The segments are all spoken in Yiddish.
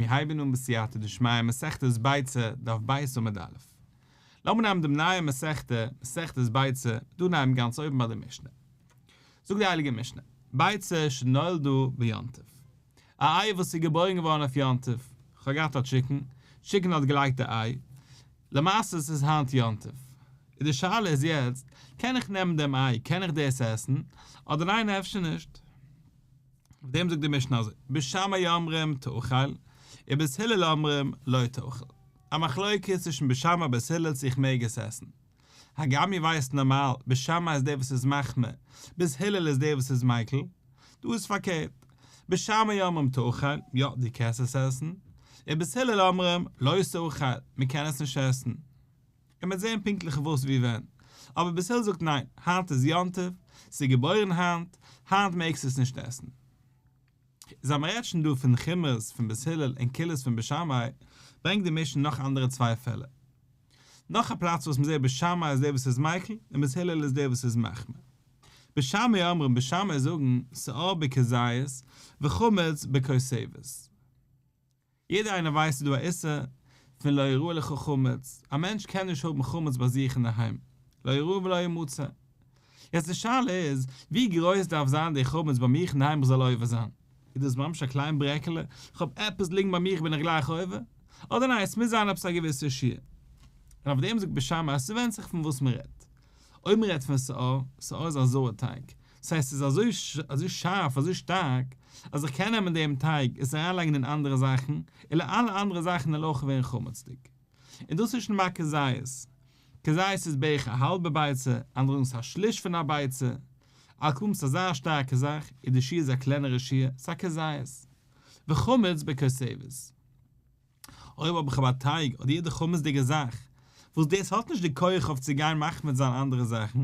מיר הייבן אן בסייעתא דשמיא מסכת ביצה, דף ב' עמוד א'. לאמיר נעמען דעם נייעם מסכתא, מסכת ביצה, דא נעמען גאנץ אויבן ביי די משנה. זאגט די הייליגע משנה, ביצה שנולדה ביום טוב. א איי וואס איז געבוירן געווארן אויף יום טוב. כ'האב געהאט א chicken, chicken האט געלייגט די איי. למעשה עס איז היינט יום טוב. און די שאלה איז יעצט, קען איך נעמען דעם איי, קען איך דאס עסן, אדער ניין אפשר נישט? אויף דעם זאגט די משנה אזוי, בית שמאי אומרים תאכל, ובית הלל אומרים לא תאכל. א מחלוקת צווישן בית שמאי בית הלל צו איך מעג עס עסן. הגם איר ווייסט נארמאל, בית שמאי איז דער וואס איז מחמיר, בית הלל איז דער וואס איז מיקל. דא איז פארקערט, בית שמאי אומרים תאכל, יא דו קענסט עס עסן, ובית הלל אומרים לא תאכל, מען קען עס נישט עסן. און מ'וועט זען פונקטליך וואס ווי ווען. אבער בית הלל זאגט ניין, היינט איז יום טוב, ס'איז געבוירן היינט, היינט מעגסטו עס נישט עסן. איז אז מ'רעדט שוין דא פון חומרות פון בית הלל און קולות פון בית שמאי, ברענגט די משנה נאך אנדערע צוויי פעלער. נאך א פלאץ וואס מ'זעט בית שמאי איז דער וואס איז מיקל און בית הלל איז דער וואס איז מחמיר. בית שמאי אומרים, בית שמאי זאגן, שאור בכזית וחמץ בכותבת. יעדער איינער ווייסט ס'איז דא א איסור פון לא יראה לך חמץ, א מענטש קען נישט האבן חמץ ביי זיך אינדערהיים, לא יראה ולא ימצא. יעצט די שאלה איז, ווי גרויס דארף זיין די חמץ ביי מיך אינדערהיים איך זאל עובר זיין? איז דאס ממש א קליין ברעקעלע, איך האב עפעס ליגן ביי מיך בין איך גלייך עובר? אדער ניין עס מוז זיין עפעס א געוויסע שיעור? און אויף דעם זאגט בית שמאי אז ס'ווענדט זיך פון וואס מ'רעדט. אויב מ'רעדט פון שאור, שאור איז א זויער טייג, דאס הייסט ס'איז אזוי אזוי שארף אזוי שטארק אז איך קען נעמען דעם טייג עס אריינלייגן אין אנדערע זאכן און אלע אנדערע זאכן וועלן אויך ווערן חמצ'דיג. און דאס איז שוין ביי כזית. כזית איז בערך א האלבע ביצה, אנדערע זאגן ס'איז א שליש פון א ביצה. על כל פנים ס'איז אזא שטארקע זאך, איז די שיעור איז א קלענערע שיעור, ס'איז א כזית. וחמץ בכותבת. אויב האב איך אבער א טייג אדער יעדע חמצ'דיגע זאך וואס דאס האט נישט די כח אויף צו גיין מחמיץ זיין אנדערע זאכן,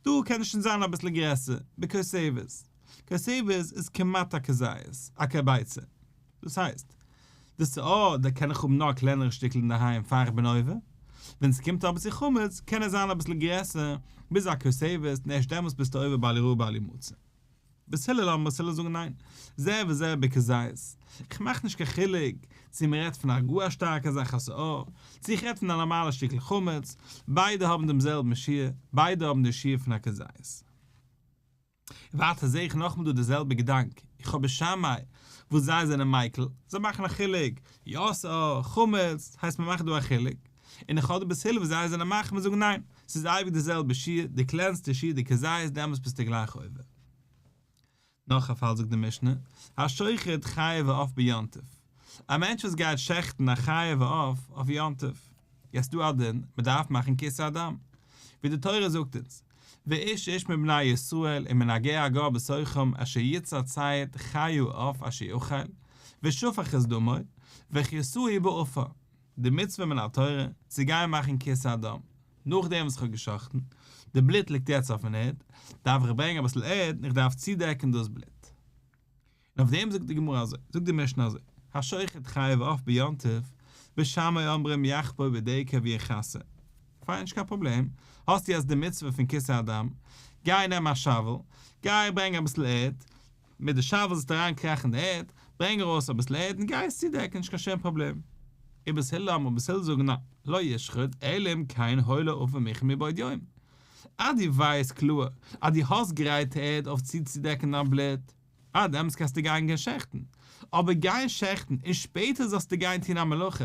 דא קען עס שוין זיין אביסל גרעסער, בכותבת. כותבת איז כמעט א כזית, א כביצה. דאס הייסט, די שאור דא קען איך האבן נאר א קלענערע שטיקל אינדערהיים פאר איך בין עובר, ווען ס'קומט אבער צו חמץ קען עס זיין אביסל גרעסער, ביז א כותבת, און ערשט דעמאלטס ביסטו עובר בל יראה בל ימצא. בית הלל אומרים, בית הלל זאגן ניין, זה וזה בכזית, איך מאך נישט קיין חילוק צו מען רעדט פון א גאר שטארקע זאך א שאור, צו איך רעד פון א נארמאלע שטיקל חמץ, ביידע האבן דעם זעלבן שיעור, ביידע האבן די שיעור פון א כזית. און ווייטער זעה איך נאכאמאל דא די זעלבע געדאנק, איך האב בית שמאי וואס זיי זענען מיקל, זיי מאכן א חילוק, יא שאור, חמץ, הייסט מען מאכט דא א חילוק, און איך האב די בית הלל וואס זיי זענען מחמיר זאגן ניין, ס'איז אייביג די זעלבע שיעור, די קלענסטע שיעור די כזית דעמאלטס ביסטו גלייך עובר. נאך א פאל זאגט די משנה, השוחט חיה ועוף ביום טוב, א מענטש וואס גייט שעכטן א חיה ועוף אויף יום טוב, יעצט דא א דין, מען דארף מאכן כיסוי הדם, ווי די תורה זאגט אונז, ואיש איש מבני ישראל ומן הגר הגר בתוכם אשר יצא ציד חיה או עוף אשר יאכל, ושפך את דמו, וכסהו בעפר. די מצוה מן התורה צו גיין מאכן כיסוי הדם, נאכדעם וואס איך האב גע'שחט'ן, די בלוט ליגט יעצט אויפן ערד, דארף איך ברענגען אביסל ערד און איך דארף צודעקן דאס בלוט. און אויף דעם זאגט די גמרא אזוי, זאגט די משנה אזוי, השוחט חיה ועוף ביום טוב, בית שמאי אומרים יחפור בדקר ויכסה. פיין נישט קיין פראבלעם, האסטו יעצט די מצוה פון כיסוי הדם, גיי נעם א shovel, גיי ברענג אביסל ערד, מיט די shovel זאלסטו אריין קראכן די ערד, ברענג ארויס אביסל ערד און גיי עס צודעקן, נישט קיין שום פראבלעם. ובית הלל אומרים, בית הלל זאגן ניין, לא ישחוט אלא אם כן היה לו עפר מוכן מבעוד יום. אז דו ווייסט קלאר אז דו האסט גרייטע ערד אויף צוצודעקן דיין בלוט, אה דעמאלטס קענסטו גיין גיין שעכטן. אבער גיין שעכטן און שפעטער זאלסטו גיין טון א מלאכה,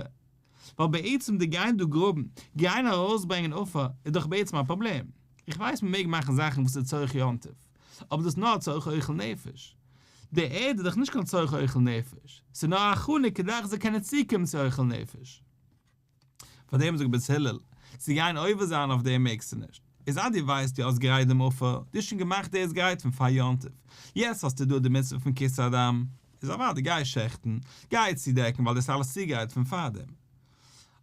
ווייל בעצם די גיין דא גראבן, גיין ארויסברענגען עפר, איז דאך בעצם א פראבלעם. איך ווייס מען מעג מאכן זאכן וואס איז צורך יום טוב, אבער דאס איז נאר צורך אוכל נפש. די ערד איז דאך נישט קיין צורך אוכל נפש, ס'איז נאר א הכנה כדי איך זאל קענען צוקומען צו אוכל נפש. פאר דעם זאגט בית הלל, צו גיין עובר זיין אויף דעם מעגסטו נישט. איז אז דו ווייסט דו האסט גרייט דעם עפר, דו האסט שוין געמאכט דאס גרייט פון פאר יום טוב, יעצט האסטו דא די מצוה פון כיסוי הדם, איז אוודאי גיי שעכטן, גיי צודעקן ווייל דאס איז אלעס צוגרייט פון פארדעם.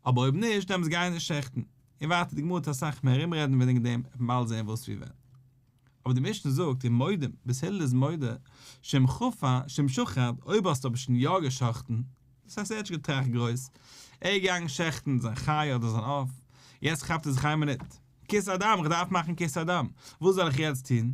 אבער אויב נישט דעמאלטס גיי נישט שעכטן. און ווייטער די גמרא וועט אסאך מער ארומרעדן וועגן דעם, וועט מען באלד זען וואס ווי ווען. אבער די משנה זאגט ומודים, בית הלל איז מודה, שאם חפר, שאם שחט, אויב האסטו אבער שוין יא געשחט'ן, דאס הייסט ער האט נישט געטראכט גרויס, ער איז געגאנגען שעכטן זיין חיה אדער זיין עוף, יעצט כאפט ער זיך איין מינוט, כיסוי הדם, איך דארף מאכן כיסוי הדם, וואס זאל איך יעצט טון?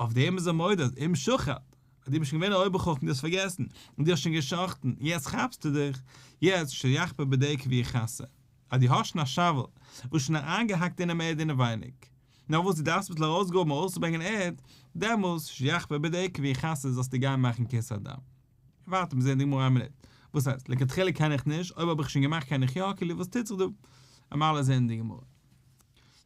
אויף דעם איז ער מודה אז אם שחט. אז דו ביסט שוין געווען א אויבער-חכם דו האסט פארגעסן, און דו האסט שוין גע'שחט'ן, יעצט כאפסטו דיך, יעצט שיחפור בדקר ויכסה, אז דו האסט שוין א שאוועל וואס איז שוין אריינגעהאקט אינעם ערד אינעווייניג, נאר וואס דו דארפסט אביסל ארויסגראבן ארויסצוברענגען ערד, דעמאלס שיחפור בדקר ויכסה זאלסטו גיין מאכן כיסוי הדם. ווארט מיר זעהן די גמרא איין מינוט. וואס הייסט? לכתחילה קען איך נישט, אויב האב איך שוין געמאכט קען איך יא, כאילו וואס טוט זיך דא? עמיר אלע זעהן די גמרא.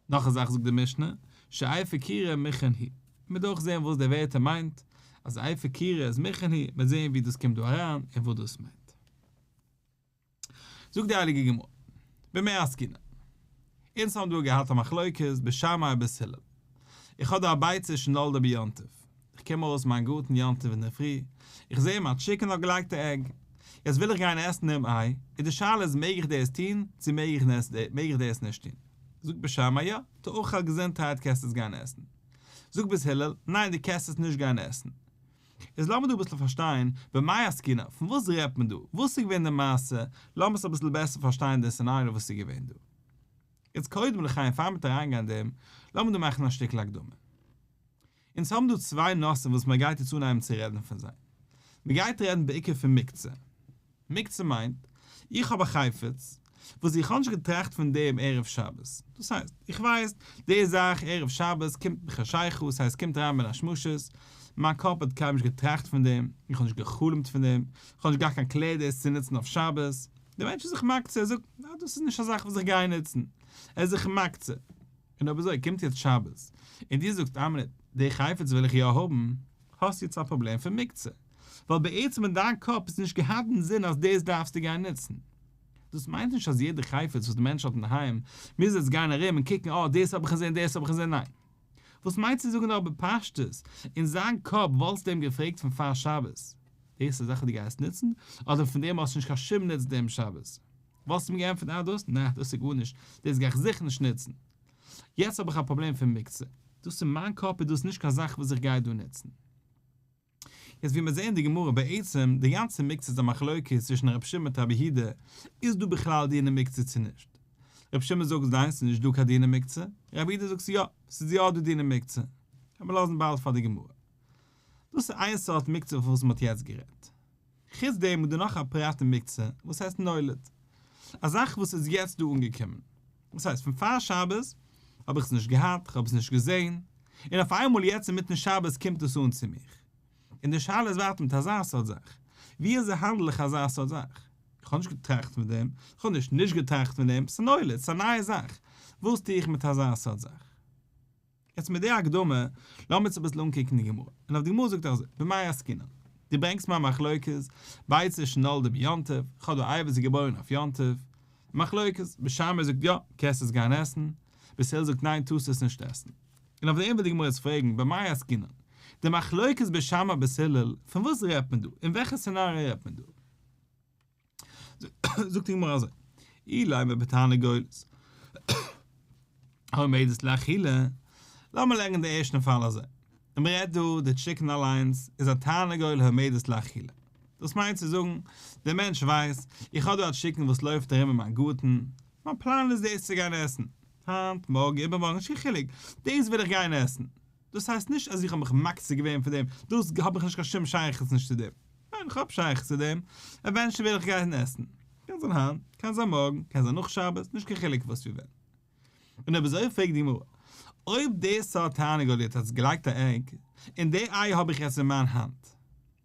נאך א זאך זאגט די משנה, שאפר כירה מוכן הוא. מ'וועט אויך זעהן וואס די ווערטער מיינט, אז אפר כירה איז מוכן הוא, מ'וועט זעהן ווי דאס קומט דא אריין און וואס דאס מיינט. זאגט די הייליגע גמרא, במה עסקינן? אונז האבן דא געהאט א מחלוקת בית שמאי בית הלל. איך האב דא א ביצה שנולדה ביום טוב. איך קום ארויס מיין גארטן יום טוב אינדערפרי, איך זע מיין טשיקן האט געלייגט א egg. יעצט וויל איך גיין עסן דעם איי, און די שאלה איז מעג איך דאס טון, צו מעג איך דאס נישט טון. זאגט בית שמאי יא, תאכל געזונטהייט קענסט עס גיין עסן. זאגט בית הלל, ניין דו קענסט עס נישט גיין עסן. איז לאמיר דא אביסל פארשטיין, במאי עסקינן, פון וואס רעדט מען דא? וואס איז געווען די מעשה? לאמיר עס אביסל בעסער פארשטיין די scenario וואס איז געווען דא. יעצט קודם לחיים פאר מ'וועט אריינגיין אין דעם, לאמיר דא מאכן א שטיקל הקדמה. אונז האבן דא צוויי נושאים וואס מען גייט יעצט אנהייבן צו רעדן פון זיי. מען גייט רעדן בעיקר פון מוקצה. מוקצה מיינט, איך האב א חפץ וואס איך האב נישט געטראכט פון דעם ערב שבת. דאס הייסט, איך ווייס, די זאך ערב שבת קומט בחשיכה, ס'הייסט ס'קומט אריין בין השמשות, מיין קאפ האט קיינמאל נישט געטראכט פון דעם, איך האב נישט גע'חלומ'ט פון דעם, איך האב נישט געהאט קיין קלער דאס צו נוצן אויף שבת. דער מענטש איז זיך מקצה, ער זאגט, אה, דאס איז נישט א זאך וואס איך גיי נוצן. ער איז זיך מקצה. און אויב אזוי קומט יעצט שבת, און דו זאגסט, איין מינוט, די חפץ וויל איך יא האבן, האסטו יעצט א פראבלעם פון מוקצה. ווייל בעצם אין דיין קאפ איז נישט געהאט אין זין אז דאס דארפסטו גיין נוצן. דאס מיינט נישט אז יעדע חפץ וואס די מענטש האט אינדערהיים מוז יעצט גיין ארום און קוקן אה דאס האב איך אינזין דאס האב איך אינזין ניין. וואס מיינט צו זאגן אבער בפשטות אין זיין קאפ וואלסטו אים געפרעגט פון פאר שבת דאס איז א זאך וואס דו גייסט נוצן אדער פון דעם האסטו נישט קיין שום נוץ דעם שבת וואלסטו אים געענטפערט אה דאס נע דאס איז גארנישט דאס גיי איך זיכער נישט נוצן יעצט האב איך א פראבלעם פון מוקצה דאס אין מיין קאפ איז דאס נישט קיין זאך וואס איך גיי דא נוצן. יעצט ווי מיר זעהן אין די גמרא בעצם די גאנצע מוקצה איז א מחלוקת צווישן רבי שמעון מיט רבי יהודה, איז דא בכלל דיני מוקצה צו נישט? רבי שמעון זאגט ניין ס'איז נישט דא קיין דיני מוקצה, רבי יהודה זאגט יא ס'איז יא דא דיני מוקצה, קען מען לאזן באלד פאר די גמרא. דאס איז איין סארט מוקצה פון וואס מ'האט יעצט גערעדט. חוץ דעם איז דא נאך א פרט אין מוקצה וואס הייסט נולד. א זאך וואס איז יעצט דא אנגעקומען. דאס הייסט פון פאר שבת האב איך עס נישט געהאט, איך האב עס נישט געזען, און אויף איינמאל יעצט אינמיטן שבת קומט עס אן צו מיך. און די שאלה איז ווייטער מיט אזא סארט זאך, ווי אזוי האנדל איך אזא סארט זאך? איך האב נישט געטראכט פון דעם, איך האב נישט נישט געטראכט פון דעם, ס'איז נולד, ס'איז א נייע זאך, וואס טו איך מיט אזא סארט זאך? יעצט מיט די הקדמה, לאמיר אונז אביסל אנקוקן די גמרא. און אויף די גמרא זאגט ער אזוי, במאי עסקינן? דו ברענגסט מיר א מחלוקת, ביצה שנולדה ביום טוב, איך האב דא איי וואס איז געבוירן אויף יום טוב, מחלוקת, בית שמאי זאגט יא, קענסט עס גיין עסן, בית הלל זאגט ניין טארסט עס נישט עסן. און אויף דעם וויל די גמרא יעצט פרעגן, במאי עסקינן? די מחלוקת בית שמאי בית הלל, פון וואס רעדט מען דא? אין וועלכע scenario רעדט מען דא? זאגט די גמרא אזוי, אילימא בתרנגולת העומדת לאכילה, לאמיר לערנען די ערשטן פאל אזוי, און מען רעדט דא די טשיקן אליינס איז א תרנגול העומדת לאכילה, דאס מיינט צו זאגן, דער מענטש ווייסט, איך האב דא א טשיקן וואס לויפט ארום אין מיין גארטן, מיין פלאן איז דאס צו גיין עסן, היינט, מארגן, איבערמארגן, נישט קיין חילוק, דאס וויל איך גיין עסן, דאס הייסט נישט אז איך האב מיך מקצה געווען פון דעם, דאס האב איך נישט קיין שום שייכות נישט צו דעם. ניין איך האב שייכות צו דעם, eventually וועל איך גיין עסן. קען זיין היינט, קען זיין מארגן, קען זיין נאך שבת, נישט קיין חילוק וואס ווי ווען. און אויב אזוי פרעגט די גמרא, אויב די סארט תרנגול האט יעצט געלייגט א egg, און די איי האב איך יעצט אין מיין האנט,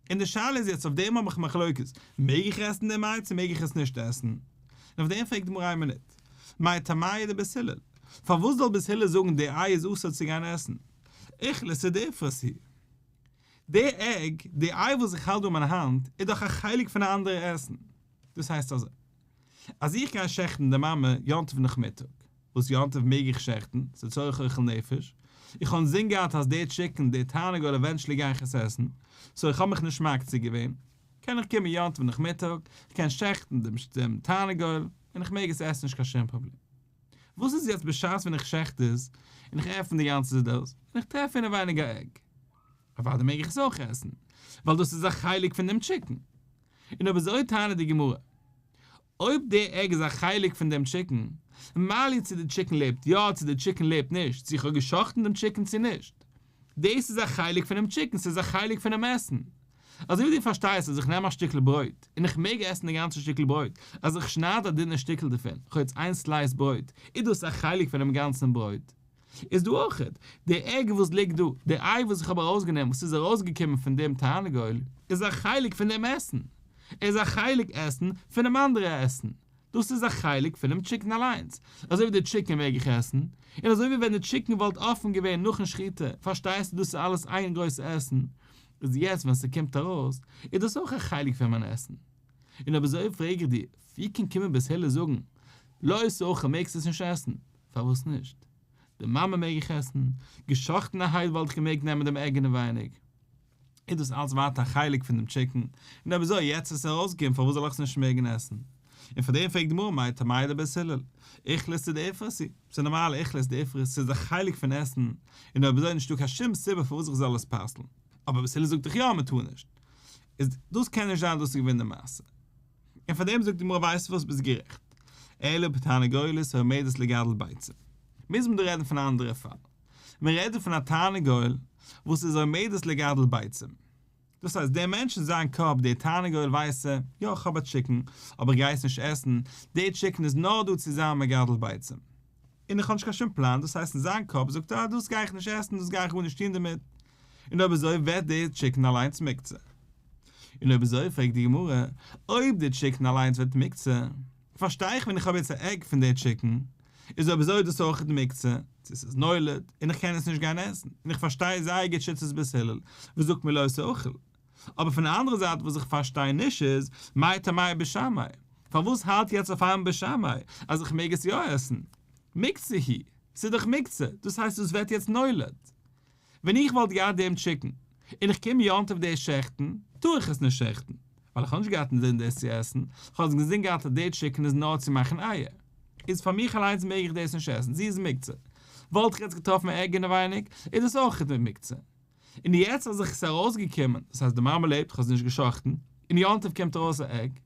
און די שאלה איז יעצט אויף דעם האב איך מחלוקת, מעג איך עסן דעם איי צו מעג איך עס נישט עסן? און אויף דעם פרעגט די גמרא איין מינוט, מאי טעמייהו דבית הלל? פארוואס זאל בית הלל זאגן די איי איז אסור צו גיין עסן? אוכלתא דאיפרת היא. די egg, די איי וואס איך האלט דא אין מיין האנט, איז דאך א חלק פון א אנדערע עסן. דאס הייסט אזוי, אז איך גיי שעכטן די מאמע יום טוב נאכמיטאג, וואס יום טוב מעג איך שעכטן, ס'איז צורך אוכל נפש, איך האב אינזין געהאט אז די טשיקן, די תרנגול eventually גיי איך עס עסן, so איך האב מיך נישט מקצה געווען, קען איך קומען יום טוב נאכמיטאג, איך קען שעכטן דעם תרנגול, און איך מעג עס עסן נישט קיין שום פראבלעם. וואס איז יעצט בשעת ווען איך שעכט עס, און איך עפן די גאנצע דאס, און איך טרעף אינעווייניג א egg? אוודאי מעג איך עס אויך עסן, ווייל דאס איז א חלק פון דעם טשיקן. און אויב אזוי טענה'ט די גמרא, אויב די egg איז א חלק פון דעם טשיקן, מה לי צו די טשיקן לעבט יא צו די טשיקן לעבט נישט, צו איך האב גע'שחט'ן דעם טשיקן צו נישט, דאס איז א חלק פונעם טשיקן, ס'איז א חלק פונעם עסן. אזוי ווי דו פארשטייסט אז איך נעם א שטיקל ברויט, און איך מעג עסן די גאנצע שטיקל ברויט, אז איך שנייד א דינע שטיקל דערפון, כ'האב יעצט איין slice ברויט, איז דאס א חלק פונעם גאנצן ברויט. איז דא אויכעט, די egg וואס ליגט דא, די איי וואס איך האב ארויסגענומען וואס איז ארויסגעקומען פון דעם תרנגול, איז א חלק פון דעם עסן. ער איז א חלק עסן פונעם אנדערע עסן. דאס איז א חלק פונעם chicken אליינס. אזוי ווי די chicken מעג איך עסן, און אזוי ווי ווען די chicken וואלט אפן געווען נאכן שחיטה, פארשטייסטו דאס איז אלעס איין גרויסע עסן. איז יעצט ווען ס'קומט ארויס, איז דאס אויך א חלק פון מיין עסן. און אויב אזוי פרעג איך דיר, ווי קען קומען בית הלל זאגן, לא תאכל מעגסט עס נישט עסן? פארוואס נישט? די מאמע מעג איך עסן, געשאכטענערהייט וואלט איך געמעגט נעמען דעם egg אינעווייניג. איז דאס אלץ ווייטער א חלק פון דעם chicken, און אויב אזוי יעצט איז עס ארויסגעקומען פארוואס זאל איך עס נישט מעגן עסן? און פאר דעם פרעגט די גמרא מאי טעמא דבית הלל, אוכלוסא דאיפרס הוא, ס'איז נארמאלע אוכלוסא דאיפרס, ס'איז א חלק פון עסן, און אויב אזוי נישטא קיין שום סיבה פארוואס איך זאל עס פסל'ן. אבער בית הלל זאגט דאך יא מען טאר נישט. איז דאס קען נישט זיין דאס איז געווען די מעשה. און פאר דעם זאגט די גמרא ווייסט וואס ביסט גערעכט. אלא בתרנגולת העומדת לגדל ביצים. מוז מען דא רעדן פון א אנדערע פאל. מען רעדט דא פון א תרנגול וואס איז עומדת לגדל ביצים. דאס הייסט דער מענטש אין זיין קאפ דער תרנגול ווייסט ער, יא איך האב א chicken, אבער איך גיי עס נישט עסן, דער chicken איז נאר דא צו זיין מגדל ביצים. און איך האב נישט קיין שום פלאן, דאס הייסט אין זיין קאפ זאגט ער אה דאס גיי איך נישט עסן, דאס גיי איך גארנישט טון דערמיט. און אויב אזוי ווערט דער chicken אליינס מוקצה. און אויב אזוי פרעגט די גמרא, אויב דער chicken אליינס ווערט מוקצה, פארשטיי איך ווען איך האב יעצט א egg פון דער chicken, איז אויב אזוי דאס אויך מוקצה, צו ס'איז נולד, און איך קען עס נישט גיין עסן, און איך פארשטיי זייער גוט שיטת בית הלל, וואס זאגט מיר לא תאכל. אבער פון די אנדערע זייט וואס איך פארשטיי נישט איז, מאי טעמא בית שמאי? פארוואס האלט יעצט אויף איינמאל בית שמאי אז איך מעג עס יא עסן? מוקצה היא, ס'איז דאך מוקצה, דאס הייסט דאס ווערט יעצט נולד. ווען איך וואלט געהאט דעם chicken, און איך קום יום טוב דאס שעכטן, טאר איך עס נישט שעכטן, ווייל איך האב נישט געהאט אינזין דאס צו עסן, איך האב אינזין געהאט אז דער chicken איז נאר צו מאכן אייער. איז פאר מיך אליינס מעג איך דאס נישט עסן, זי איז מוקצה. וואלט איך יעצט געטראפן egg אינעווייניג, איז דאס אויך מוקצה. און יעצט אז איך עס ארויסגעקומען, דאס הייסט די מאמע לעבט, איך האב עס נישט געשאכטן, און יום טוב קומט ארויס א egg,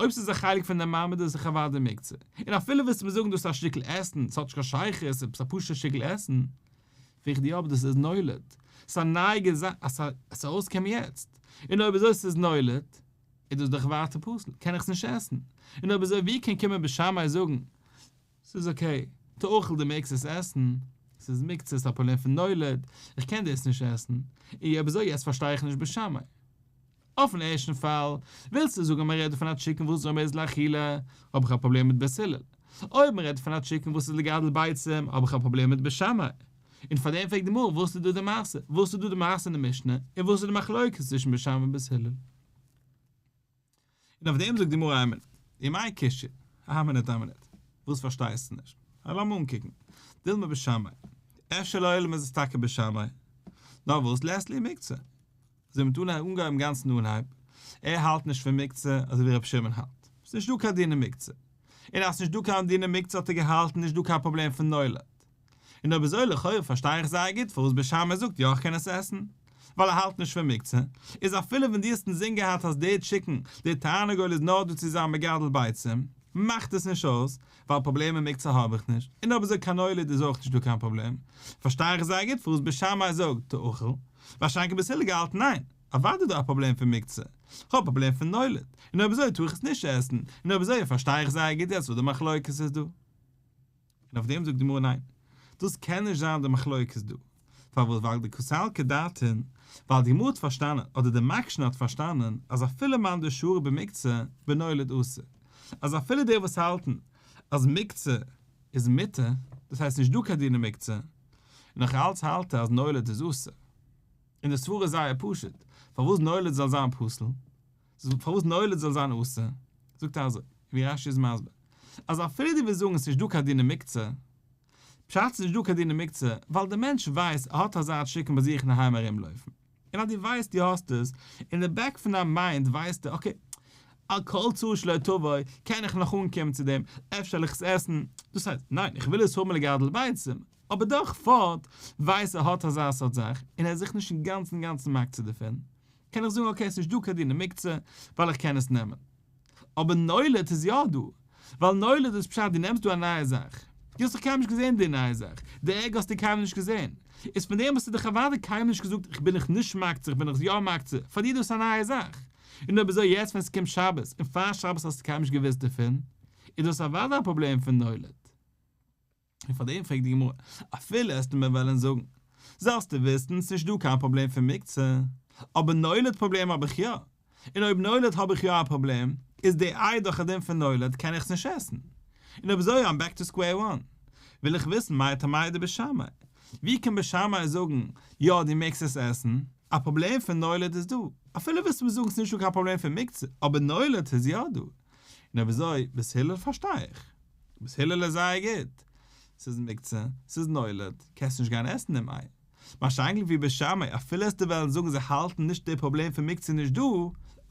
אויב ס'איז א חלק פון די מאמע דאס איז דאך אוודאי מוקצה. און אפילו וועסטו מיר זאגן דאס איז א שטיקל עסן, ס'האט נישט קיין שייכות, ס'איז א פשוט'ע שטיקל עסן. פרעג איך דיר אבער דאס איז נולד. ס'איז א נייע זאך אז ס'איז ארויסגעקומען יעצט. און אויב אזוי ס'איז נולד, איז דאס דאך ווייטער פסול, קען איך עס נישט עסן. און אויב אזוי ווי קען קומען בית שמאי זאגן, ס'איז okay, תאכל דו מעגסט עס עסן, ס'איז מוקצה, ס'איז א פראבלעם פון נולד, איך קען דאס נישט עסן. און אויב אזוי יעצט פארשטיי איך נישט בית שמאי. אויפן ערשטן פאל, ווילסטו זאגן אז מען רעדט דא פון א chicken וואס איז עומדת לאכילה, האב איך א פראבלעם מיט בית הלל. אויב מען רעדט פון א chicken וואס איז לגדל ביצים, האב איך א פראבלעם מיט בית שמאי. און פאר דעם פרעגט די גמרא, וואס איז דא די מעשה? וואס איז דא די מעשה אין די משנה? און וואס איז די מחלוקת צווישן בית שמאי און בית הלל? און אויף דעם זאגט די גמרא איין מינוט, ומאי קושיא, א מינוט א מינוט, וואס פארשטייסטו נישט? לאמיר אנקוקן, דילמא בית שמאי, אפשר לעולם איז עס טאקע בית שמאי, נאר וואס לית להו מוקצה? זיי האבן אנגעהויבן גאנצן אנהייב, ער האלט נישט פון מוקצה אזוי ווי רבי שמעון האלט, ס'איז נישט דא קיין דיני מוקצה, און אז ס'נישט דא קיין דיני מוקצה האט ער געהאלטן נישט דא קיין פראבלעם פון נולד. און אויב אזוי לכאורה פארשטיי איך זייער גוט פארוואס בית שמאי זאגט יא איך קען עס עסן, ווייל ער האלט נישט פון מוקצה, איז אפילו ווען דו האסט אינזין געהאט אז דער chicken, דער תרנגול איז נאר דא צו זיין מגדל ביצים, מאכט עס נישט אויס, ווייל פראבלעמען מוקצה האב איך נישט, און אויב אזוי קיין נולד איז אויך נישט דא קיין פראבלעם, פארשטיי איך זייער גוט פארוואס בית שמאי זאגט תאכל, מה שאין כן בית הלל געהאלטן ניין, אוודאי איז דא א פראבלעם פון מוקצה, כ'האב א פראבלעם פון נולד, און אויב אזוי טאר איך עס נישט עסן, און אויב אזוי פארשטיי איך זייער גוט יעצט וואס די מחלוקת איז דא. און אויף דעם זאגט די גמרא ניין, דאס קען נישט זיין די מחלוקת דא, פארוואס ווייל דקא סלקא דעתין, ווייל די גמרא האט פארשטאנען, אדער די מקשן האט פארשטאנען, אז אפילו מאן דשרי במוקצה בנולד אסור, אז אפילו די וואס האלטן אז מוקצה איז מותר, דאס הייסט נישט דא קיין דיני מוקצה, נאך אלץ האלט ער אז נולד איז אסור. און די סברה איז זייער פשוט, פארוואס נולד זאל זיין פסול? פארוואס נולד זאל זיין אסור? זאגט ער אזוי, ווי רש"י איז מסביר, אז אפילו דו וועסט זאגן עס איז נישט דא קיין דיני מוקצה, פשט ס'איז נישט דא קיין דיני מוקצה, ווייל דער מענטש ווייסט ער האט אזא chicken ביי זיך אינדערהיים ארומלויפן, און אז דו ווייסט דו האסט עס, אין די back פון דיין mind ווייסטו, okay, על כל צרה שלא תבוא, קען איך נאך אנקומען צו דעם, אפשר וועל איך עס עסן, דאס הייסט, ניין, איך וויל עס האבן לגדל ביצים, אבער דאך פארט ווייס ער האט אזא סארט זאך, און ער איז זיך נישט אינגאנצן אינגאנצן מקצה דערפון, קען איך זאגן okay ס'נישט דא קיין דיני מוקצה ווייל איך קען עס נעמען. אבער נולד איז יא דא, ווייל נולד איז פשט דו נעמסט דא א נייע זאך, דו האסט דאך קיינמאל נישט געזען די נייע זאך, די egg האסטו קיינמאל נישט געזען. איז פון דעם האסטו דאך אוודאי קיינמאל נישט געזאגט איך בין דיך נישט מקצה איך בין דיך יא מקצה, פאר דיר איז דאס א נייע זאך. און אויב אזוי יעצט ווען ס'קומט שבת, און פאר שבת האסטו קיינמאל נישט געוואוסט דערפון, איז דאס אוודאי א פראבלעם פון נולד. און פאר דעם פרעגט די גמרא, אפילו עסטו מיר וועלן זאגן, זאלסטו וויסן ס'נישט דא קיין פראבלעם פון מוקצה, אבער נולד פראבלעם האב איך יא, און אויב נולד האב איך יא א פראבלעם, איז די איי דאך א דין פון נולד קען איך עס נישט עסן. און אויב אזוי I'm back to square one. וויל איך וויסן מאי טעמא דבית שמאי. ווי קען בית שמאי זאגן יא דו מעגסט עס עסן, א פראבלעם פון נולד איז דא, אפילו ווילסטו מיר זאגן ס'נישט דא קיין פראבלעם פון מוקצה, אבער נולד איז יא דא. און אויב אזוי בית הלל פארשטיי איך. בית הלל איז זייער גוט. ס'איז מוקצה, ס'איז נולד, קענסט נישט גיין עסן דעם איי. מה שאין כן ווי בית שמאי, אפילו עסטו וועלן זאגן זיי האלטן נישט די פראבלעם פון מוקצה נישט דא,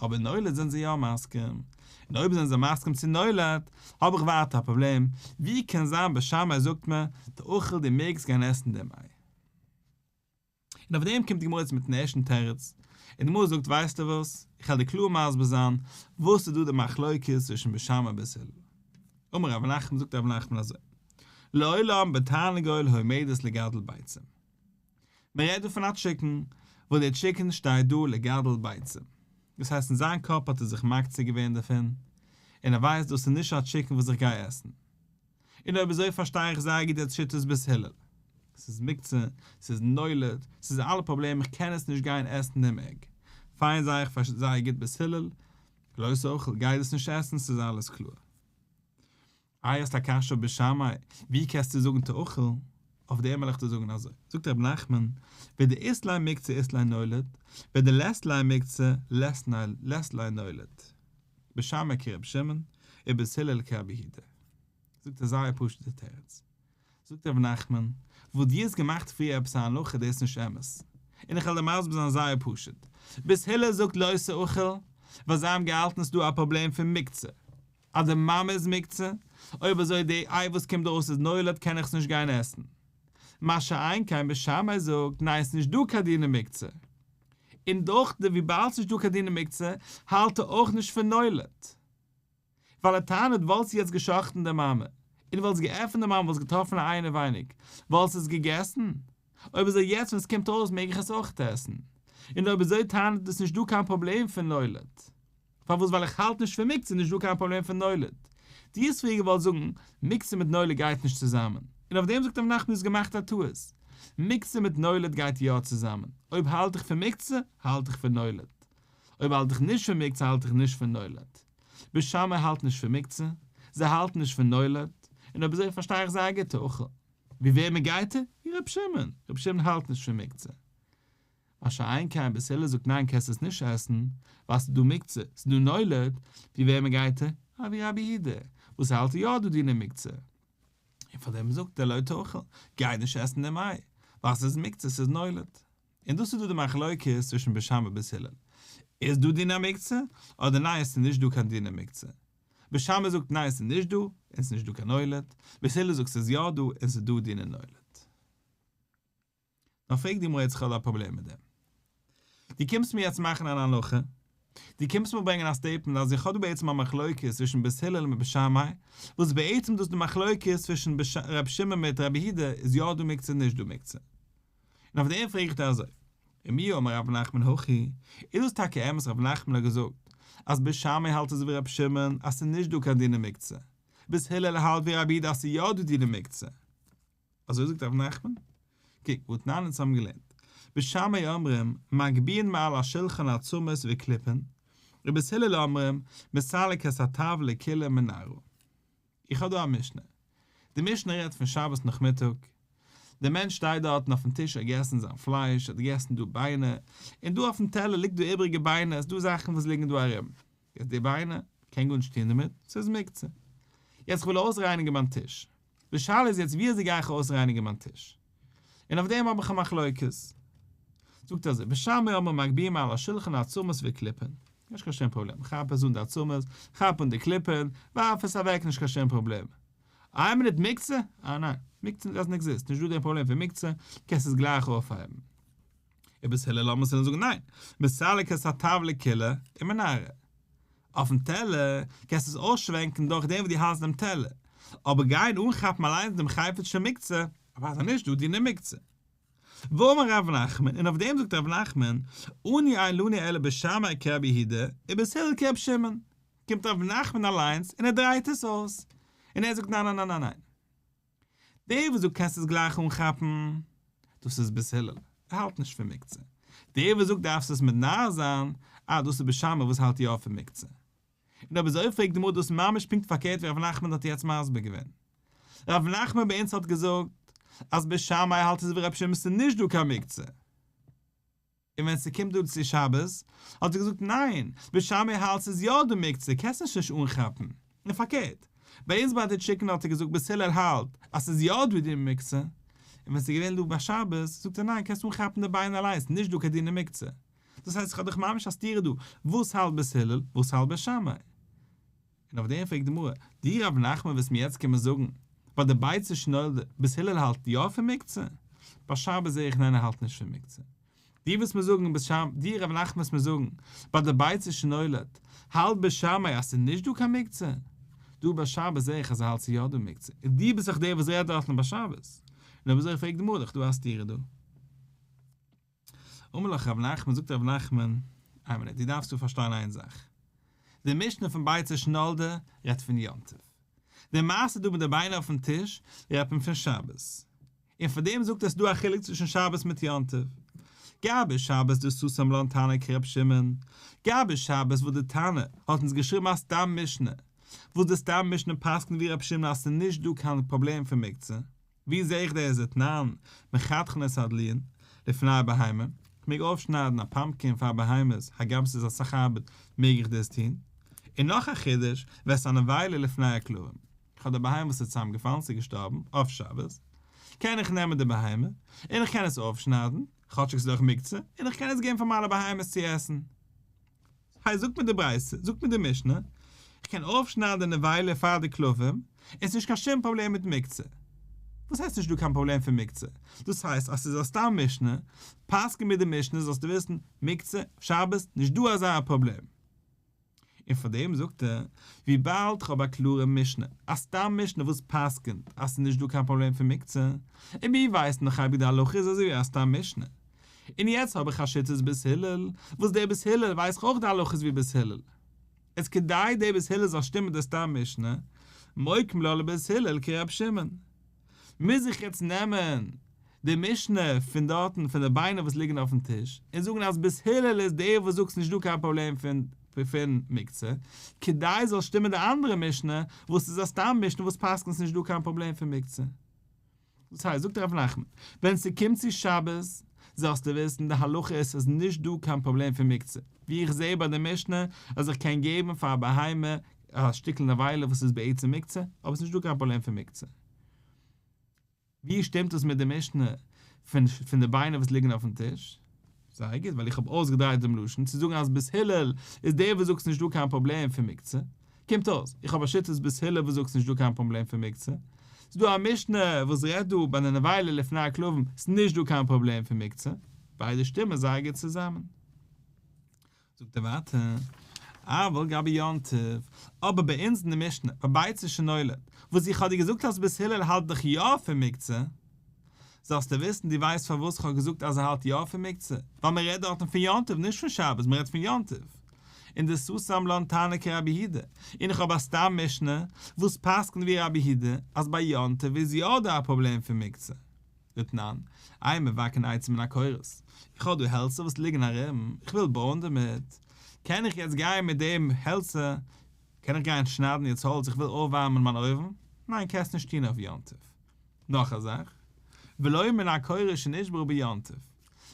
אבער נולד זענען זיי יא מסכים. און אויב זענען זיי מסכים צו נולד, האב איך ווייטער א פראבלעם, ווי קען זיין בית שמאי זאגט מיר, תאכל דו מעגסט גיין עסן דעם איי. און אויף דעם קומט די גמרא יעצט מיטן ערשטן תירוץ, און די גמרא זאגט ווייסטו וואס, איך וועל דיר קלאר מסביר זיין וואס איז דא די מחלוקת צווישן בית שמאי און בית הלל. אמר רב נחמן זאגט רב נחמן אזוי, לעולם בתרנגול העומדת לגדל ביצים. מען רעדט דא פון א טשיקן, וואס דער טשיקן שטייט דא לגדל ביצים. דאס הייסט אין זיין קאפ האט ער זיך מקצה געווען דערפון, און ער ווייסט דאס איז נישט א טשיקן וואס איך גיי עסן. און אויב אזוי פארשטיי איך זייער גוט יעצט שיטת בית הלל. ס'איז מוקצה, ס'איז נולד, ס'איז אלע פראבלעמען איך קען עס נישט גיין עסן דעם egg. פיין זייער איך פארשטיי זייער גוט בית הלל, לא תאכל, גיי דאס נישט עסן ס'איז אלעס קלאר. איי האסט א קשיא אויף בית שמאי, ווי קענסטו זאגן תאכל? אויף דעם וועל איך דיר זאגן אזוי, זאגט ר' נחמן, ודאית ליה מוקצה אית ליה נולד, ודלית ליה מוקצה לית ליה נולד. בית שמאי כר' שמעון, ובית הלל כרבי יהודה. זאגט ער זייער פשוט'ע תירוץ. זאגט ר' נחמן, וואס דו האסט געמאכט פריער עפעס א הנחה דאס איז נישט אמת. און איך וועל דיר מסביר זיין זייער פשוט. בית הלל זאגט לא תאכל, ווייל זיי האבן געהאלטן ס'איז דא א פראבלעם פון מוקצה. אז די מאמע איז מוקצה, אויב אזוי די איי וואס קומט ארויס איז נולד קען איך עס נישט גיין עסן. מה שאין כן בית שמאי זאגט ניין ס'נישט דא קיין דיני מוקצה. און דורך די וויבאלד ס'נישט דא קיין דיני מוקצה האלט ער אויך נישט פון נולד. ווייל ער טענה'ט וואלסטו יעצט גע'שחט'ן די מאמע, און וואלסט געעפנט די מאמע וואלסט געטראפן א איי אינעווייניג, וואלסט עס געגעסן? אויב אזוי יעצט ווען ס'קומט ארויס מעג איך עס אויך עסן. און אויב אזוי טענה'ט ער ס'נישט דא קיין פראבלעם פון נולד. פארוואס ווייל איך האלט נישט פון מוקצה איז נישט דא קיין פראבלעם פון נולד. דו האסט פריער געוואלט זאגן מוקצה מיט נולד גייט נישט צוזאמען, און אויף דעם זאגט רב נחמן האסט געמאכט א טעות. מוקצה מיט נולד גייט יא צוזאמען, אויב האלט איך פון מוקצה האלט איך פון נולד, אויב האלט איך נישט פון מוקצה האלט איך נישט פון נולד. בית שמאי האלט נישט פון מוקצה, זיי האלטן נישט פון נולד, און אויב אזוי פארשטיי איך זייער גוט תאכל. ווי וועמען גייט ער? ווי ר' שמעון, ר' שמעון האלט נישט פון מוקצה. מה שאין כן בית הלל זאגט ניין קענסט עס נישט עסן ווייל ס'איז דא מוקצה, ס'איז דא נולד, ווי וועמען גייט ער? אה ווי רבי יהודה וואס האלט יא דא דיני מוקצה, און פאר דעם זאגט ער לא תאכל, גיי נישט עסן דעם איי, ווייל ס'איז מוקצה ס'איז נולד. און דאס איז דא די מחלוקת צווישן בית שמאי ובית הלל, איז דא דיני מוקצה, אדער ניין עס איז נישט דא קיין דיני מוקצה. בית שמאי זאגט ניין ס'איז נישט דא, און ס'איז נישט דא קיין נולד, בית הלל זאגט ס'איז יא דא און ס'איז דא דיני נולד. נאר פרעג די גמרא יעצט איך האב א פראבלעם מיט דעם. דו קומסט מיר יעצט מאכן אן הנחה, דו קומסט מיר ברענגען א statement אז איך האב דא בעצם א מחלוקת צווישן בית הלל מיט בית שמאי, וואס בעצם דאס די מחלוקת צווישן רבי שמעון מיט רבי יהודה איז יא דא מוקצה נישט דא מוקצה. און אויף דעם פרעג איך דיר אזוי, ומי אמר רב נחמן הכי, איז דאס טאקע אמת רב נחמן האט געזאגט אז בית שמאי האלט אזוי ווי רבי שמעון אז ס'איז נישט דא קיין דיני מוקצה, בית הלל האלט ווי רבי יהודה אז ס'איז יא דא דיני מוקצה? אזוי זאגט רב נחמן? קוק והתנן אונז האבן געלערנט, בית שמאי אומרים מגביהין מעל השולחן עצמות וקליפין, ובית הלל אומרים מסלק את הטבלה כולה ומנערה. איך האב דא א משנה. די משנה רעדט פון שבת נאכמיטאג. דער מענטש שטייט דארטן אויפן טיש ער האט געגעסן זיין פלייש, ער האט געגעסן דא ביינער, און דא אויפן טעלער ליגט דא איבריגע ביינער, עס איז דא זאכן וואס ליגן דא ארום. יעצט די ביינער, מ'קען גארנישט טון דערמיט, ס'איז מוקצה. יעצט איך וויל אויסרייניגן מיין טיש. די שאלה איז יעצט ווי אזוי גיי איך אויסרייניגן מיין טיש? און אויף דעם האב איך א מחלוקת. זאגט אזוי, בית שמאי אומרים מגביהין מעל השולחן עצמות וקליפין. נישט קיין שום פראבלעם, כאפ עס אן די עצמות, כאפ אן די קליפין, ווארף עס אוועק נישט קיין שום פראבלעם. איין מינוט מוקצה? אה ניין, מוקצה doesn't exist, נישט דא דעם פראבלעם פון מוקצה, קענסט עס גלייך אויפהייבן. ובית הלל אומרים בית הלל זאגן ניין, מסלק את הטבלה כולה ומנערה. אויפן טעלער קענסטו עס אויסשווענקן דורך דעם וואס דו האלסט דעם טעלער, אבער גיין אנכאפן אליינס דעם חפץ של מוקצה, אוודאי נישט דא דיני מוקצה. ואמר ר' נחמן, און אויף דעם זאגט ר' נחמן, אנו אין לנו אלא בית שמאי כרבי יהודה, ובית הלל כרבי שמעון. קומט ר' נחמן אליינס און ער דרייט עס אויס, און ער זאגט ניין ניין ניין ניין ניין. דער וואס זאגט קענסט עס גלייך אנכאפן, דאס איז בית הלל, ער האלט נישט פון מוקצה. דער וואס זאגט דארפסט עס מנער זיין, אה דאס איז בית שמאי וואס האלט יא פון מוקצה. און אויב אזוי פרעגט די גמרא דאס ממש פונקט פארקערט ווי ר' נחמן האט יעצט מסביר געווען. ר' נחמן ביי אונז האט געזאגט אז בית שמאי האלט אזוי ווי ר' שמעון ס'איז נישט דא קיין מוקצה. און ווען ס'קומט דא צו שבת האט ער געזאגט ניין, בית שמאי האלט ס'איז יא דא מוקצה קענסט עס נישט אנכאפן. און פארקערט, ביי אונז ביי די טשיקן האט ער געזאגט בית הלל האלט אז ס'איז יא דא די מוקצה, און ווען ס'איז געווען דא ביי שבת זאגט ער ניין קענסט אנכאפן די ביין אליינס נישט דא קיין דיני מוקצה. דאס הייסט איך האב דאך ממש א סתירה דא, וואס האלט בית הלל, וואס האלט בית שמאי? און אויף דעם פרעגט די גמרא, דו רב נחמן וועסט מיר יעצט קומען זאגן, ביי די ביצה שנולדה, בית הלל האלט יא פון מוקצה? ביי שבת זעה איך ניין ער האלט נישט פון מוקצה. דו וועסט מיר זאגן בית שמאי, דו רב נחמן וועסט מיר זאגן, ביי די ביצה שנולד, האלט בית שמאי אז ס'איז נישט דא קיין מוקצה? דא ביי שבת זעה איך אז ער האלט ס'איז יא דא מוקצה, און דו ביסט דאך דער וואס רעדט דארטן ביי שבת. און אויב אזוי פרעגט די גמרא דאך דא א סתירה דא. אמר לך רב נחמן, זאגט רב נחמן, איין מינוט, דו דארפסט דא פארשטיין איין זאך, די משנה פון ביצה שנולדה רעדט פון יום טוב, די מעשה דא מיט די ביינער אויפן טיש רעדט מען פון שבת, און פאר דעם זאגט ער ס'דא א חילוק צווישן שבת מיט יום טוב, גבי שבת דסתם לן תנא כר' שמעון, גבי שבת וואס די תנא האט אונז געשריבן א סתם משנה, וואס די סתם משנה פסק'נט ווי ר' שמעון אז ס'איז נישט דא קיין פראבלעם פון מוקצה. ווי זעה איך דאס דתנן מחתכין את הדלועין לפני הבהמה, איך מעג אויפשניידן א pumpkin פאר בהמות הגם ס'איז אסאך ארבעט מעג איך דאס טון, און נאך א חידוש ואת הנבילה לפני הכלבים, איך האב די בהמה וואס איז צוזאמגעפאלן ס'איז געשטארבן אויף שבת, קען איך נעמען די בהמה און איך קען עס אויפשניידן, כאטשיג ס'איז דאך מוקצה, און איך קען עס געבן פאר מיינע בהמות צו עסן. היי זאגט מיר די ברייתא, זאגט מיר די משנה, איך קען אויפשניידן די נבילה פאר די כלבים, און ס'נישט קיין שום פראבלעם מיט מוקצה. וואס הייסט נישט דא קיין פראבלעם פון מוקצה? דאס הייסט אז ס'איז א סתם משנה, פסק'ן מיר די משנה זאלסטו וויסן, מוקצה, שבת, נישט דא אזא פראבלעם. און פאר דעם זאגט ער, וויבאלד כ'האב א קלארע משנה, א סתם משנה וואס פסק'נט אז ס'איז נישט דא קיין פראבלעם פון מוקצה, און מיר ווייסן דאך אייביג די הלכה איז אזוי ווי א סתם משנה, און יעצט האב איך א שיטת בית הלל, וואס דער בית הלל ווייס איך אויך די הלכות ווי בית הלל. איז כדי דער בית הלל זאל שטימען די סתם משנה, מוקים לה לבית הלל כר' שמעון. מוז איך יעצט נעמען די משנה פון דארטן פון די ביינער וואס ליגן אויפן טיש, און זאגן אז בית הלל איז דער וואס זאגט ס'נישט דא קיין פראבלעם פון פון מוקצה, כדי זאל שטימען די אנדערע משנה וואס איז א סתם משנה וואס פסק'נט ס'נישט דא קיין פראבלעם פון מוקצה. דאס הייסט, זאגט ר' נחמן, ווען ס'קומט צו שבת, זאלסטו וויסן די הלכה איז ס'איז נישט דא קיין פראבלעם פון מוקצה, ווי איך זעה ביי די משנה אז איך קען געבן פאר א בהמה א שטיקל נבילה וואס איז בעצם מוקצה, אבער ס'נישט דא קיין פראבלעם פון מוקצה. ווי שטימט דאס מיט די משנה פון פון די ביינער וואס ליגן אויפן טיש? זייער גוט, ווייל איך האב אויסגעדרייט דעם לשון צו זאגן אז בית הלל איז דער וואס זאגט ס'נישט דא קיין פראבלעם פון מוקצה, קומט אויס, איך האב א שיטת בית הלל וואס זאגט ס'נישט דא קיין פראבלעם פון מוקצה, ס'איז דא א משנה וואס רעדט דא ביי די נבילה לפני הכלבים ס'נישט דא קיין פראבלעם פון מוקצה, ביידע שטימען זייער גוט צוזאמען. זאגט ער ווייטער, אבל גבי יום טוב, אבער ביי אונז אין די משנה, ביי ביצה שנולד, וואס איך האב דיר געזאגט אז בית הלל האלט דאך יא פון מוקצה, זאלסטו וויסן, דו ווייסט פארוואס איך האב געזאגט אז ער האלט יא פון מוקצה? ווייל מען רעדט דארטן פון יום טוב, נישט פון שבת, מען רעדט פון יום טוב. און דסתם לן תנא כרבי יהודה, און איך האב א סתם משנה וואס פסק'נט ווי רבי יהודה אז ביי יום טוב איז יא דא א פראבלעם פון מוקצה. דתנן, אין מבקעין עצים מן הקורות, איך האב דא העלצער וואס ליגן ארום, איך וויל בויען דערמיט, קען איך יעצט גיין מיט דעם העלצער, קען איך גיין שניידן יעצט האלץ, איך וויל אויפווארמען מיין אויוון? ניין קענסט נישט טון אויף יום טוב. נאך א זאך, ולא מן הקורה שנשברה ביום טוב,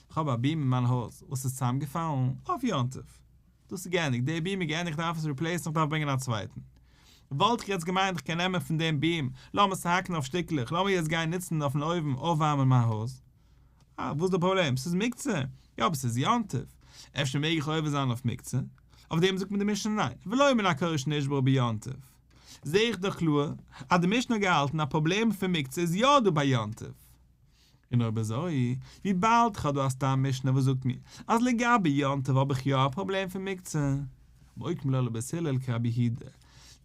איך האב א beam אין מיין הויז וואס איז צוזאמגעפאלן אויף יום טוב, דאס איז געענדיגט, די beam איז געענדיגט איך דארף עס replace ן איך דארף ברענגען א צווייטן, וואלט איך יעצט געמיינט איך קען נעמען פון דעם beam, לאמיר עס האקן אויף שטיקלעך, לאמיר יעצט גיין נוצן אויפן אויוון אויפווארמען מיין הויז, אה, וואס איז די פראבלעם? ס'איז מוקצה! יא אבער ס'איז יום טוב, אפשר מעג איך עובר זיין אויף מוקצה? אויף דעם זאגט מיר די משנה ניין, ולא מן הקורה שנשברה ביום טוב. זעה איך דאך קלאר אז די משנה האט געהאלטן א פראבלעם פון מוקצה איז יא דא ביי יום טוב. און אויב אזוי, וויבאלד כ'האב דא א סתם משנה וואס זאגט מיר אז לגבי יום טוב האב איך יא א פראבלעם פון מוקצה, מוקים לה לבית הלל כרבי יהודה,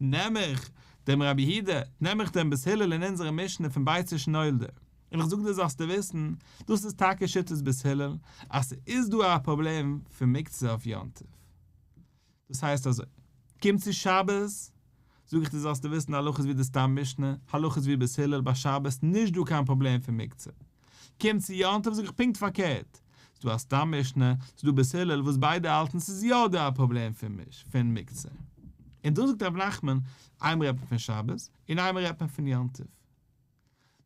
נעם איך דעם רבי יהודה, נעם איך דעם בית הלל אין אונזערע משנה פון ביצה שנולדה. און איך זאג דיר זאלסטו וויסן, דאס איז טאקע שיטת בית הלל, אז ס'איז דא א פראבלעם פון מוקצה אויף יום טוב. דאס הייסט אזוי, קומט צו שבת, זאג איך דיר זאלסטו וויסן הלכה איז ווי די סתם משנה, הלכה איז ווי בית הלל ביי שבת נישט דא קיין פראבלעם פון מוקצה. קומט צו יום טוב זאג איך פונקט פארקערט, ס'דא א סתם משנה, ס'דא בית הלל וואס ביידע האלטן ס'איז יא דא א פראבלעם פון מוקצה. און דא זאגט ר' נחמן, איינמאל רעדט מען פון שבת, און איינמאל רעדט מען פון יום טוב.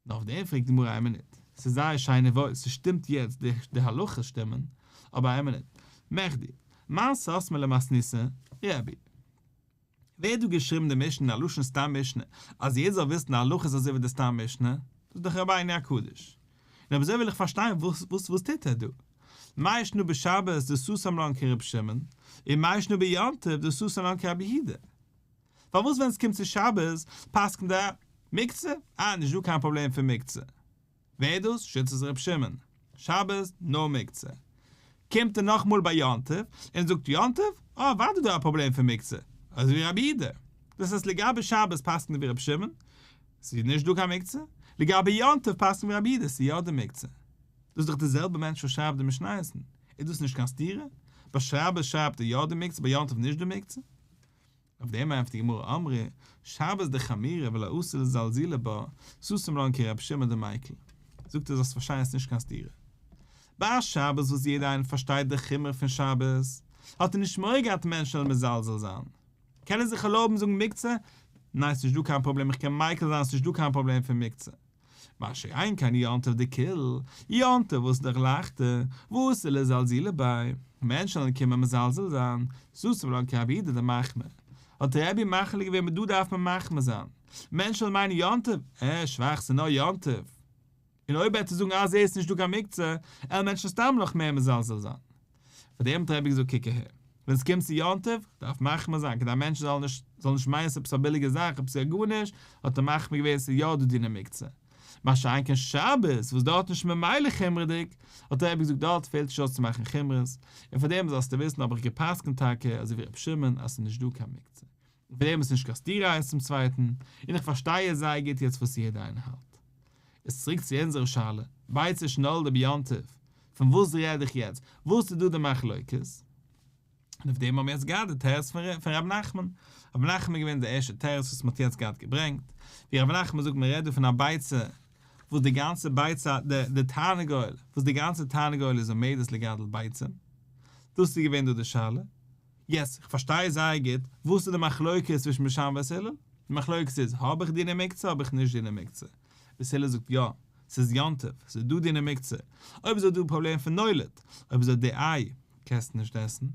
נאר אויף דעם פרעגט די גמרא איין מינוט, ס'איז זייער שיין און וואויל, ס'שטימט יעצט, די הלכות שטימען, אבער איין מינוט, מכדי, מאן סתמא למתניתא, רבי. ווער האט דא געשריבן די משנה אין א לשון סתם משנה, אז יעדער זאל וויסן די הלכה איז אזוי ווי די סתם משנה? דאס איז דאך רבינו הקדוש. און אויב אזוי וויל איך פארשטיין וואס וואס וואס טוט ער דא? מאי שנא בשבת דסתם לן כר' שמעון, און מאי שנא ביום טוב דסתם לן כרבי יהודה? פארוואס ווען עס קומט צו שבת פסק'נט ער מוקצה? אה נישט דא קיין פראבלעם פון מוקצה. ווער איז דאס? שיטת ר' שמעון. שבת נאר מוקצה. קומט ער נאכמאל ביי יום טוב און זאגט יום טוב? אה אוודאי דא א פראבלעם פון מוקצה. אזוי ווי רבי יהודה. דאס הייסט לגבי שבת פסק'נט ער ווי ר' שמעון, ס'איז נישט דא קיין מוקצה. לגבי יום טוב פסק'נט ווי רבי יהודה, ס'איז יא דא מוקצה. דאס איז דאך די זעלבע מענטש וואס שרייבט די משניות. איז דאס נישט קיין סתירה? ביי שבת שרייבט ער יא די מוקצה ביי יום טוב נישט די מוקצה? אויף דעם ענטפערט די גמרא אמרי שבת דחמירא ולא אתי לזלזולי בה סתם לן כרבי שמעון דמיקל זאגט ער זאלסט פארשטיין עס איז נישט קיין סתירה ביי שבת וואס יעדער איינער פארשטייט די חומרא פון שבת האט ער נישט מורא געהאט מענטשן זאלן מזלזל זיין קען ער זיך ערלויבן זאגן מוקצה ניין ס'נישט דא קיין פראבלעם איך קען מיקל זיין ס'נישט דא קיין פראבלעם פון מוקצה מה שאין כן יום טוב דקיל, יום טוב וואס איז דאך לייכטער, ואתי לזלזולי ביה, מענטשן וועלן קומען מזלזל זיין, סתם לן כרבי יהודה דמחמיר, האט רבי מחליט געווען דא דארף מען מחמיר זיין, מענטשן וועלן מיינען יום טוב, אה, שוואך ס'איז נאר יום טוב, און אויב וועט ער זאגן אז עס איז נישטא קיין מוקצה, עלן מענטשן סתם נאך מער מזלזל זיין. פאר דעם האט רבי געזאגט קוק אהער, ווען עס קומט צו יום טוב, דארף מחמיר זיין כדי מענטשן זאלן נישט זאלן נישט מיינען ס'איז עפעס א ביליגע זאך, עפעס יא גארנישט, האט ער מחמיר געווען ס'איז יא דא דיני מוקצה. מה שאין כן שבת, וואס דארט נישט ממילא חומרה'דיג, האט רבי געזאגט דארט פעלט נישט אויס צו מאכן חומרות, און פאר דעם זאלסטו וויסן האב איך גע'פסק'נט טאקע אזוי ווי רבי שמעון אז ס'איז נישט דא קיין מוקצה. און פאר דעם איז נישט קיין סתירה איינס צום צווייטן, און איך פארשטיי יעצט זייער גוט יעצט וואס יעדער איינער האלט. איז צוריק צו אונזערע שאלה, ביצה שנולדה ביום טוב, פון וואס רעד איך יעצט, וואס איז דא די מחלוקת? און אויף דעם האבן מיר יעצט געהאט די תירוץ פון ר' נחמן. ר' נחמן איז געווען די ערשטע תירוץ וואס מען האט יעצט געהאט געברענגט, ווי ר' נחמן זאגט מען רעדט דא פון א ביצה וואס די גאנצע ביצה, די תרנגול, וואס די גאנצע תרנגול איז עומדת לגדל ביצים, דאס איז געווען דא די שאלה. יעצט, איך פארשטיי זייער גוט, וואס איז די מחלוקת צווישן בית שמאי ובית הלל? די מחלוקת איז, האב איך דיני מוקצה האב איך נישט דיני מוקצה? בית הלל זאגט יא, ס'איז יום טוב, ס'איז דא דיני מוקצה, אויב איז דא פראבלעם פון נולד, אויב איז די איי, קענסטו נישט עסן.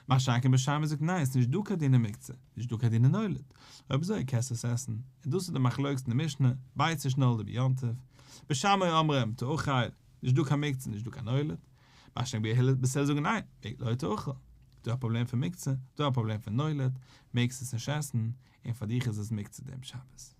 מה שאין כן בית שמאי זאגט ניין, ס'איז נישט דא קיין דיני מוקצה, נישט דא קיין דיני נולד, אויב אזוי קענסטו עס עסן. און דאס איז די מחלוקת אין די משנה, ביצה שנולדה ביום טוב, בית שמאי אומרים תאכל, נישט דא קיין מוקצה נישט דא קיין נולד. מה שאין כן בית הלל זאגן ניין, לא תאכל, דא א פראבלעם פון מוקצה, דא א פראבלעם פון נולד, מעגסט עס נישט עסן, און פאר דיך איז עס מוקצה דעם שבת.